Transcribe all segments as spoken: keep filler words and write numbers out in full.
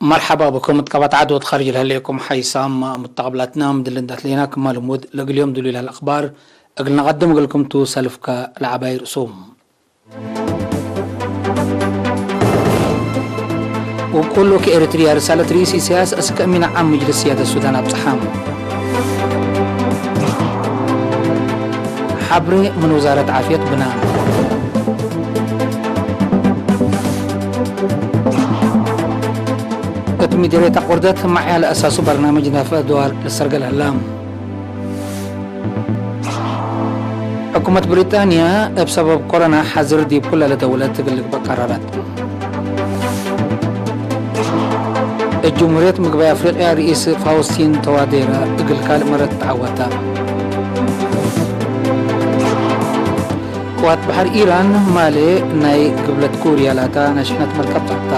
መርሐባ ብኩም። እት ቀበት ዐድ ወእት ኻርጅ ለህሌኩም ሓይሳም ሙተቀብላትና፣ ምድል እንዴ አትሌና ክማ ልሙድ ለእግል ዮም ዱሉይ ለህለ አክባር እግል ነቀድም እግልኩም ቱ። ሰልፍከ ለዐባይ ርእሱም። ውቁሉ ከኤሪትርያ ርሳለት ርኢስ ኢሰያስ እስክ አሚን ዓም ምጅልስ ስያደት ሱዳን አብጽሐ። ሐብሬ ምን ውዛረት ዓፍየት ብነ። እት ሚደርየት አቁርደት መዕያ ለአሳሱ በርናምጅ ናፍዕ ድዋር ልሰርገል ህለ። ሕኩመት ብሪጣንያ እብ ሰበብ ኮሮና ሐዝር ዲብ ኩለ ለደውለት እግል ልግበእ ቀረረት። እት ጅምሁርየት ምግባይ አፍሪቅያ ርኢስ ፋውስቲን ተዋዴረ እግል ካልእ መረት ተዐወተ። ቅዋት በሐር ኢራን ማሌ ናይ ግብለት ኩርያ ላታ ናይ ሽሕነት መርከብ ጸቅጠ።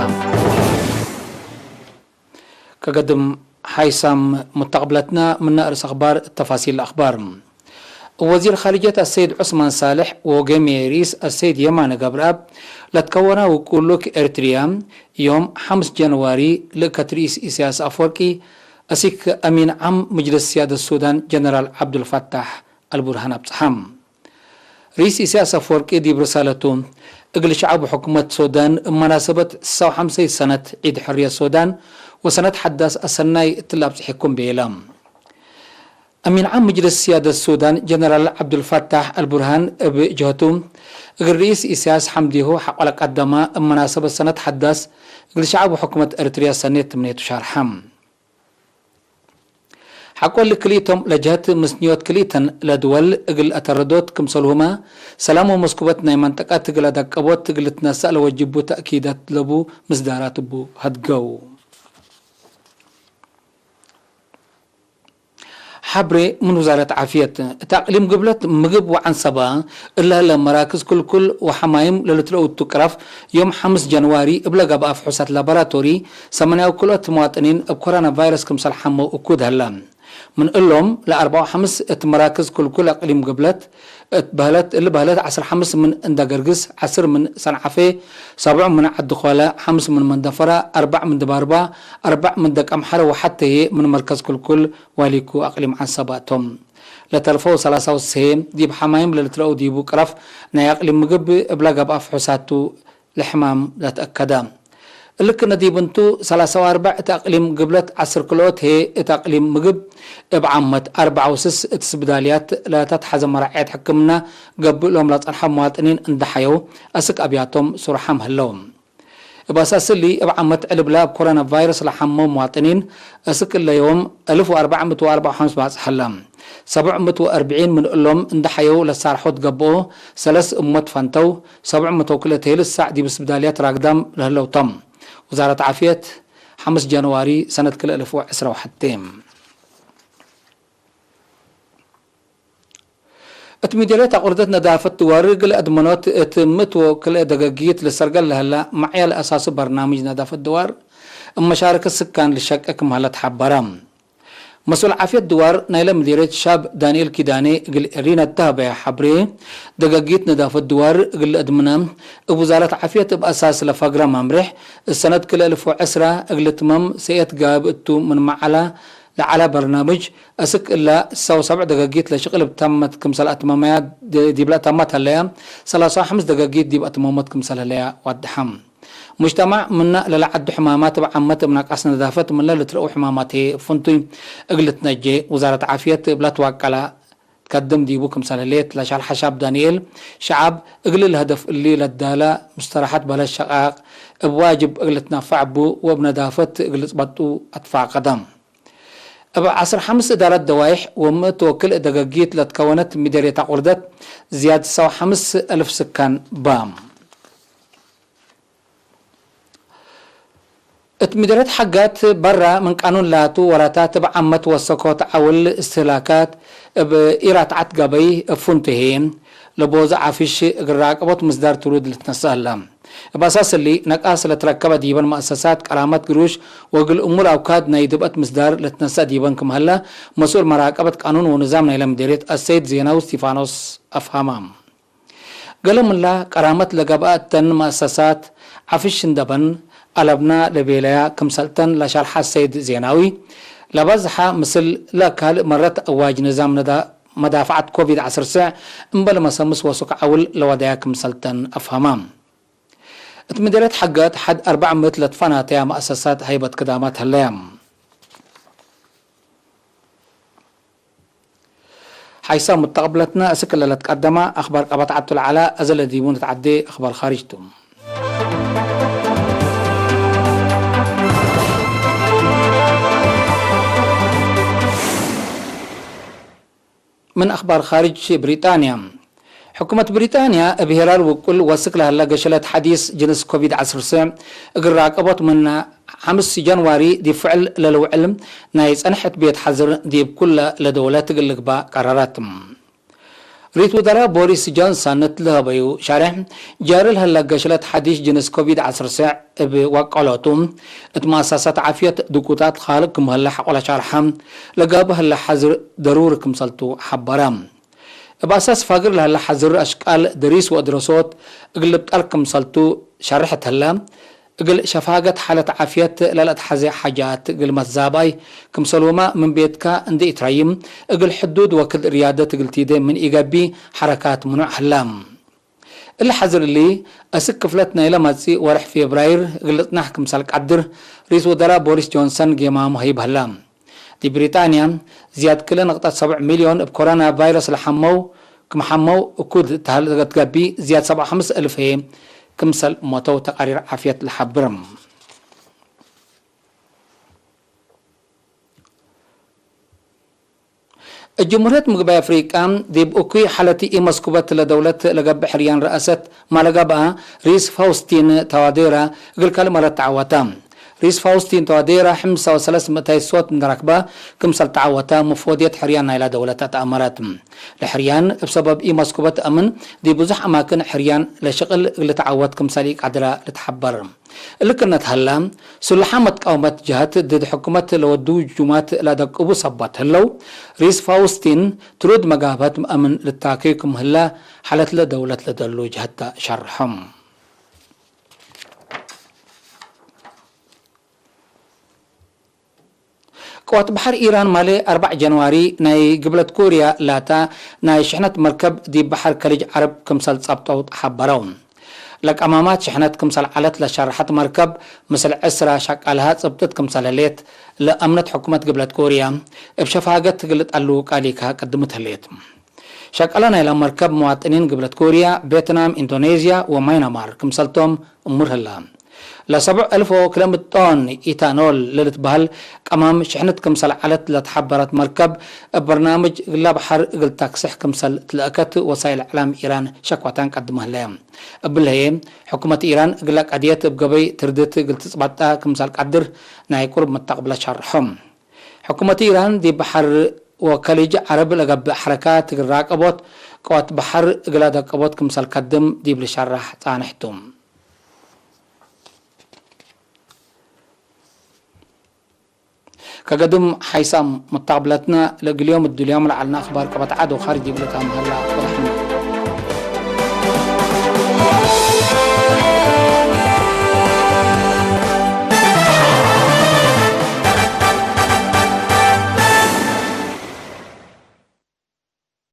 ከገድም ሓይሳም ሙተቅብለትና ምነ አርእስ አክባር ተፋሲል አክባር። ወዚር ኻርጅየት አሰይድ ዑስማን ሳልሕ ወወገሜ ርኢስ አሰይድ የማነ ገብረአብ ለትከወና ውቁሉክ ኤርትርያ ዮም ሐምስ ጀንዋሪ ልእከት ርኢስ ኢሰያስ አፍወርቂ፣ አሲክ አሚን ዓም ምጅልስ ስያደት ሱዳን ጀነራል ዐብዱልፈታሕ አልቡርሃን አብጽሐ። ርኢስ ኢሰያስ አፍወርቂ ዲብ ርሳለቱ፣ እግል ሸዐብ ወሕኩመት ሱዳን እብ መናሰበት ስሳው ሐምሰይ ሰነት ዒድ ሕርየት ሱዳን ወሰነት ሐዳስ አሰናይ እትለ አብጽሔኩም ቤለ። አሚን ዓም ምጅልስ ስያደት ሱዳን ጀነራል ዐብዱልፈታሕ አልቡርሃን እብ ጀህቱ፣ እግል ርኢስ ኢሰያስ ሐምዴሁ ሐቆ ለቀደመ እብ መናሰበት ሰነት ሐዳስ እግል ሸዐብ ወሕኩመት ኤርትርያ ሰኔት ትምኔቱ ሻርሐ። ሐቆ እሊ ክልኢቶም ለጀህት ምስንዮት ክልኢተን ለድወል እግል አተረዶት ክምሰልሁመ፣ ሰላም ወመስኩበት ናይ መንጠቀት እግል አደቀቦት እግል ልትነሰእ ለወጅቡ ተእኪደት ለቡ ምስዳራት እቡ ሀድገው። ሐብሬ ምን ውዛረት ዓፍየት። እት አቅሊም ግብለት ምግብ ወዐንሰባ እለ ህለ መራክዝ ክልኩል ወሐማይም ለልትረኡ ቱ ቅረፍ፣ ዮም ሐምስ ጀንዋሪ እብለ ገብአ ፍሑሳት ላቦራቶሪ፣ ሰመንያዊ ክልኦት መዋጥኒን እብ ኮሮና ቫይረስ ክምሰል ሐመው እኩድ ሀለ። ምን እሎም፣ ለአርበዕ ወሐምስ እት መራክዝ ክልኩል አቅሊም ግብለት እት በህለት፣ እሊ በህለት ዐስር ሐምስ ምን እንዳ ገርግስ፣ ዐስር ምን ሰንዓፌ፣ ሰብዑ ምን ዐዲ ኾለ፣ ሐምስ ምን መንደፈራ፣ አርበዕ ምን ድባርባ፣ አርበዕ ምን ደቀምሐረ ወሐቴ ህዬ ምን መርከዝ ክልኩል ዋሊኩ አቅሊም ዐንሰባ ቶም። ለተርፈው ሰላሳ ወሰሄ ዲብ ሐማይም ለልትረአው ዲቡ ቅረፍ ናይ አቅሊም ምግብ እብላ ገብአ ፍሑሳቱ ለሕማም ለትአከደ። እልክነ ዲብ እንቱ፣ ሰላሳ ወአርበዕ እት አቅሊም ግብለት ዐስር ክልኦት ህዬ እት አቅሊም ምግብ እብ ዓመት አርበዕ ወስስ እት ስብዳልያት ለተትሐዘ መራዐየት ሕክምና ገብእ ሎም ለጸንሐው መዋጥኒን እንደ ሐየው፣ አስክ አብያቶም ሱርሓም ህለው። እብ አሳስ እሊ፣ እብ ዓመት ዕልብላ እብ ኮሮና ቫይረስ ለሐመው መዋጥኒን፣ አስክ እለ ዮም፣ አልፍ ወአርበዕ ምእት ወአርበዕ ወሐምስ ባጽሕ ሀለ። ሰብዕ ምእት ወአርብዒን ምን እሎም እንደ ሐየው ለሳርሖት ገብኦ፣ ሰለስ እሞት ፈንተው፣ ሰብዕ ምእት ወክልኤ ተይል ሳዕ ዲብ ስብዳልያት ራግዳም ለህለው ቶም። ውዛረት ዓፍየት፣ ሐምስ ጀንዋሪ ሰነት ክልኤ አልፍ ወዕስራ ወሐቴ። እት ሚደርየት አቁርደት ነዳፈት ድዋር እግል አድመኖት እት ምእት ወክልኤ ደገጊት ልሰርገል ለህላ መዕያ ለአሳሱ በርናምጅ ነዳፈት ድዋር እብ መሻረከት ስካን ልሸቄ ክም ሀለ ተሐበረ። መስኡል ዓፍየት ድዋር ናይለ ምዲርየት ሻብ ዳንኤል ኪዳኔ እግል ኤሪና እተ ሀበየ ሐብሬ፣ ደገጊት ነዳፈት ድዋር እግል ለአድምነ እብ ውዛረት ዓፍየት እብ አሳስ ለፈግረ መምሬሕ፣ እሰነት ክልኤ አልፍ ወዕስራ እግል ልትመም ሰእየት ጋብእ እቱ ምንመ ዐላ ለዐለ በርናምጅ፣ አስክ እለ ሰው ሰብዕ ደገጊት ለሽቅል እብ ተመት ክምሰል አትመመያ፣ ዲብለ አተመት ሀለያ፣ ሰላሳ ወሐምስ ደገጊት ዲብ አትመሞት ክምሰል ሀለያ ዋድሐ። ሙጅተማዕ ምነ ለለዐዱ ሕማማት እብ ዓመት እብ ነቃስ ነዳፈት ምንለ ልትረኡ ሕማማት ህዬ እብ ፍንቱይ እግል ልትነጄ ውዛረት ዓፍየት እብ ለትዋቀላ ትከድም ዲቡ ክምሰል ህሌት ለሸርሐ ሻብ ዳንኤል፣ ሸዐብ እግል ለሀደፍ እሊ ለዳለ ሙስተራሐት በለስ ሸቃቅ እብ ዋጅብ እግል ልትነፈዕ እቡ ወእብ ነዳፈት እግል ልጽበጡ አትፋቀደ። እብ ዐስር ሐምስ እዳረት ደዋይሕ ወምእት ወክልኤ ደገጊት ለትከወነት ሚደርየት አቁርደት ዝያድ ሰው ሐምስ አልፍ ስካን በ። እት ሚደርየት ሐጋት በራ ምን ቃኑን ላቱ ወራታት እብ ዓመት ወሰኮት ዐውል እስትህላካት እብ ኢራትዓት ገበይ እብ ፍንቱ ህዬ ለቦዘ ዓፍሽ እግል ራቅቦት ምስዳር ትሩድ ልትነሰእ ህለ። እብ አሳስ እሊ፣ ነቃስ ለትረከበ ዲበን መአሰሳት ቀራመት ግሩሽ ወእግል እሙር አውካድ ናይ ድብአት ምስዳር ልትነሰእ ዲበን ክም ሀለ፣ መስኡል መራቀበት ቃኑን ወንዛም ናይለ ምዴርየት አሰይድ ዜናዊ እስቲፋኖስ አፍሀመ። ገሌ ምንላ ቀራመት ለገብአ እተን መአሰሳት፣ ዓፍሽ እንደበን፣ አለብና ለቤለያ ክምሰልተን ለሸርሐ ሰይድ ዜናዊ፣ ለበዝሐ ምስል ለካልእ መረት አዋጅ ንዛም ነዳ-፣ መዳፈዐት ኮቪድ ዐስር ስዕ እምበል መሰምስ ወሱክ ዐውል ለወደያ ክምሰልተን አፍሀማ። እት ምዴርየት ሐገት ሐድ አርበዕ ምእት ለትፈናተያ መአሰሳት ሀይበት ክዳማት ሀለያ። ሐይሳም ሙተቀብለትነ፣ እስክ እለ ለትቀደመ አክባር ቀበት ዐቱ ለዐለ፣ አዘ ለዲቡ ንትዐዴ አክባር ካርጅ ቱ። ምን አክባር ካርጅ ብሪጣንያ። ሕኩመት ብሪጣንያ እብ ሄራር ውቁል ወስክ ለሀለ ገሸለት ሐዲስ ጅንስ ኮቪድ ዐስር ስዕ እግል ራቀቦት ምን ሐምስ ጃንዋሪ ዲብ ፍዕል ለልውዕል ናይ ጸንሐት ቤት ሐዝር ዲብ ኩለ ለደውለት እግል ልግባእ ቀረረት። ሪት ውዘራ ቦሪስ ጆንሰን እት ለሀበዩ ሸሬሕ፣ ጃሪ ለሀለ ገሸለት ሐዲስ ጅንስ ኮቪድ ዐስር ስዕ እብ ወቀሎቱ፣ እት መአሰሳት ዓፍየት ድቁታት ካልቅ ክም ህለ ሐቆለ ሸርሐ፣ ለጋብእ ህለ ሐዝር ደሩሪ ክምሰልቱ ሐበረ። እብ አሳስ ፋግር ለሀለ ሐዝር አሽቃል ድሪስ ወአድረሶት እግል ልብጠል ክምሰልቱ ሸርሐት ህለ፣ እግል ሸፋገት ሓለት ዓፍየት ለለአትሐዜ ሓጃት እግል መትዛባይ ክምሰልሁመ ምን ቤትካ እንዴ ኢትረይም እግል ሕዱድ ወክድ ርያደት እግል ቲዴ ምን ኢገብእ ሐረካት ምኑዕ ሀለ። እሊ ሐዝር እሊ፣ አስክ ክፍለት ናይለ መጽእ ወርሕ ፌብራይር እግል ልጽናሕ ክምሰል ቀድር፣ ርኢስ ውዘራእ ቦሪስ ጆንሰን ጌማሙ ሀይብ ሀለ። ዲብ ብሪጣንያ፣ ዝያድ ክልኤ ነቅጠት ሰብዕ ሚልዮን እብ ኮሮና ቫይረስ ለሐመው፣ ክም ሐመው እኩድ እት ሀለ ለትገብእ፣ ዝያድ ሰብዓ ወሐምስ እልፍ ህዬ ክምሰል ሞተው ተቃሪር ዓፍየት ለሐብር። እት ጅምሁርየት ምግባይ አፍሪቃ፣ ዲብ እኩይ ሓለት ኢመስኩበት ለደውለት ለገብእ ሕርያን ረአሰት ማለገብአ፣ ርኢስ ፋውስቲን ተዋዴራ እግል ካልእ መረት ተዐወተ። ርኢስ ፋውስቲን ተዋዴራ፣ ሕምሳ ወሰለስ ምእታይ ሶት እንዴ ረክበ ክምሰል ተዐወተ፣ መፎድየት ሕርያን ናይላ ደውለት አትአመረት። ለሕርያን እብ ሰበብ ኢመስኩበት አምን፣ ዲብ ብዙሕ አማክን ሕርያን ለሽቅል እግል ልትዐወት ክምሰል ኢቀድረ ልትሐበር። እሊ ክነት ሀለ፣ ሱልሓ መትቃወመት ጀህት ድድ ሕኩመት ለወዱ ጁማት ለአደቅቡ ሰበት ህለው፣ ርኢስ ፋውስቲን ትሩድ መጋብሀት አምን ልታከዩ ክም ህለ፣ ሓለትለ ደውለት ለደሉ ጀህት ተ ሸርሖም። ቅዋት በሐር ኢራን ማሌ አርበዕ ጀንዋሪ ናይ ግብለት ኮርያ ላታ ናይ ሽሕነት መርከብ ዲብ በሐር ከሊጅ ዐረብ ክምሰል ጸብጠው ተሐበረው። ለቀማማት ሽሕነት ክምሰል ዐለት ለሸርሐት መርከብ ምስል ዕስራ ሸቃልሃ ጽብጥት ክምሰል ህሌት ለአምነት ሕኩመት ግብለት ኮርያ እብ ሸፋገት እግል ልጠልው ቃሊካ ቅድምት ህሌት። ሸቀለ ናይለ መርከብ መዋጥኒን ግብለት ኮርያ፣ ቬትናም፣ ኢንዶኔዝያ ወማይናማር ክምሰልቶም እሙር ህለ። ለሰብዕ እልፍ ወክልኤ ምእት ጦን ኢታኖል ለልትበህል ቀማም ሽሕነት ክምሰል ዐለት ለተሐበረት መርከብ፣ እብ በርናምጅ እግላ በሐር እግል ተክስሕ ክምሰል ትለአከት ወሳይል እዕላም ኢራን ሸክወታን ቀድመ ህለ። እብሊ ህዬ፣ ሕኩመት ኢራን እግለ ቀድየት እብ ገበይ ትርድት እግል ትጽበጠ ክምሰል ቀድር ናይ ቁርብ መተቅብለ ሸርሖም። ሕኩመት ኢራን ዲብ በሐር ወከሊጅ ዐረብ ለገብእ ሐረካት እግል ራቀቦት፣ ቅዋት በሐር እግል አደቀቦት ክምሰል ከድም ዲብ ልሸራሕ ጻንሕ ቱ። ከገድም ሓይሳም መታቅብለትነ ለእግል ዮም እድልዮም ለዐልነ አክባር ቀበት ዐድ ወካርጅ ዲብ ልታም ሀላ ወረሕመ።